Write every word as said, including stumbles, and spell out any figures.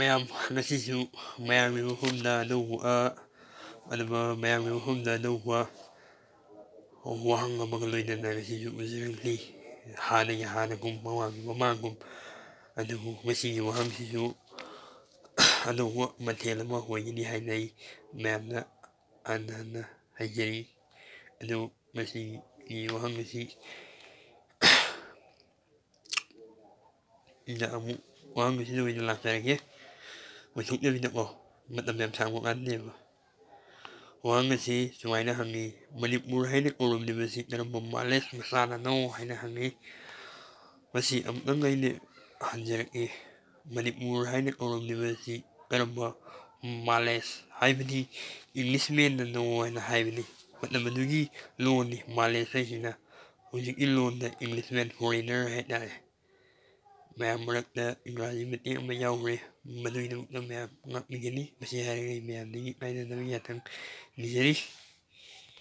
ꯃꯌꯥꯝ, ꯉꯁꯤꯁꯨ ꯃꯌꯥꯝꯒꯤ ꯃꯐꯝꯗ ꯑꯅꯧꯕ, ꯑꯗꯨꯒ ꯃꯌꯥꯝꯒꯤ ꯃꯐꯝꯗ ꯑꯅꯧꯕ ꯋꯥꯍꯪ ꯑꯃꯒ ꯂꯣꯏꯅꯅ ꯉꯁꯤꯁꯨ ꯎꯖꯔꯛꯂꯤ꯫ ꯍꯥꯟꯅꯒꯤ ꯍꯥꯟꯅꯒꯨꯝ, ꯃꯃꯥꯡꯒꯤ ꯃꯃꯥꯡꯒꯨꯝ, ꯑꯗꯨꯕꯨ ꯉꯁꯤꯒꯤ ꯋꯥꯍꯪꯁꯤꯁꯨ ꯑꯅꯧꯕ ꯃꯊꯦꯜ ꯑꯃ ꯑꯣꯏꯒꯅꯤ ꯍꯥꯏꯅ ꯑꯩ ꯃꯌꯥꯝꯗ ꯍꯟꯅ ꯍꯟꯅ ꯍꯥꯏꯖꯔꯤ꯫ ꯑꯗꯨ ꯉꯁꯤꯒꯤ ꯋꯥꯍꯪ ꯑꯁꯤ ꯁꯤꯗ ꯑꯃꯨꯛ ꯋꯥꯍꯪ ꯑꯁꯤꯗ ꯑꯣꯏꯅ ꯂꯥꯛꯆꯔꯒꯦ꯫ ꯑꯣꯏꯊꯣꯛꯅꯕꯤꯗꯀꯣ, ꯃꯇꯝ ꯌꯥꯝ ꯁꯥꯡꯕ ꯀꯥꯟꯗꯦꯕ꯫ ꯋꯥꯍꯪ ꯑꯁꯤ ꯁꯨꯃꯥꯏꯅ ꯍꯪꯉꯤ: "ꯃꯅꯤꯄꯨꯔ ꯍꯥꯏꯅ ꯀꯧꯔꯝꯂꯤꯕꯁꯤ ꯀꯔꯝꯕ ꯃꯥꯂꯦꯁ ꯃꯆꯥꯅꯅꯣ?" ꯍꯥꯏꯅ ꯍꯪꯉꯤ꯫ ꯃꯁꯤ ꯑꯃꯨꯛꯇꯪ ꯑꯩꯅ ꯍꯟꯖꯔꯛꯏ: "ꯃꯅꯤꯄꯨꯔ ꯍꯥꯏꯅ ꯀꯧꯔꯝꯂꯤꯕꯁꯤ ꯀꯔꯝꯕ ꯃꯥꯂꯦꯁ, ꯍꯥꯏꯕꯗꯤ ꯏꯪꯂꯤꯁꯃꯦꯟꯅꯅꯣ?" ꯍꯥꯏꯅ ꯍꯥꯏꯕꯅꯤ꯫ ꯃꯇꯝ ꯑꯗꯨꯒꯤ ꯂꯣꯟꯅꯤ ꯃꯥꯂꯦꯁ ꯍꯥꯏꯁꯤꯅ꯫ ꯍꯧꯖꯤꯛꯀꯤ ꯂꯣꯟꯗ ꯏꯪꯂꯤꯁꯃꯦꯟ, ꯐꯣꯔꯦꯟꯅꯔ ꯍꯥꯏꯇꯥꯔꯦ꯫ ꯃꯌꯥꯝ ꯃꯔꯛꯇ ꯏꯪꯒ꯭ꯔꯥꯖꯤ ꯃꯇꯦꯛ ꯑꯃ ꯌꯥꯎꯈ꯭ꯔꯦ, ꯃꯗꯨꯒꯤꯗꯃꯛꯇ ꯃꯌꯥꯝ ꯉꯥꯛꯄꯤꯒꯅꯤ꯫ ꯃꯁꯤ ꯍꯥꯏꯔꯒ ꯑꯩ ꯃꯌꯥꯝꯗꯒꯤ ꯀꯥꯏꯅꯅꯕ ꯌꯥꯊꯪ ꯅꯤꯖꯔꯤ꯫